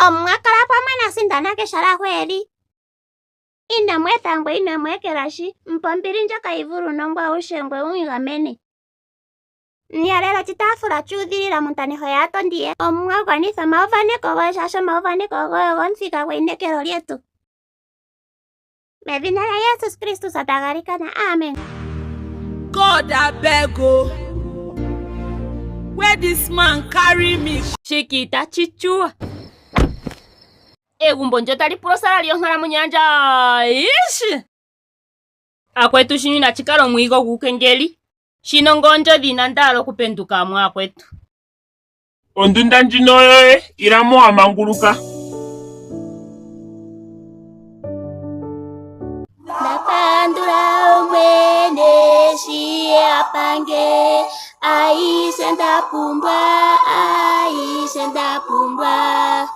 Omwa kala pamwe naSindana keshala hweeli. Ine mu etha ngwe ine mu ekelashi. Mu pa ombili ndjoka yi vule uunongo awushe ngwe u mu gamene. Mu yalela oshitaafula shu udhilila montaneho yaatondi ye. Omuwa gwanitha omauvaneko goye shaashi omauvaneko goye ogo omuthika gweinekelo lyetu. Medhina lyaJesus Kristus ta galikana, amen. God abeg o where this man carry me. Shika itashi tsuwa. Egumbo ndyo tali pula osalali yonkalamwenyo yandje ayihe. Akwetu shino inashi kala omwigo guukengeli. Shino ngoondjodhi inandi hala okupenduka mo akwetu. Ondunda ndjino oyoye, ila mo wa manguluka. Ndapandula Omwene eshi a pange aishe nda pumbwa, aishe nda pumbwa.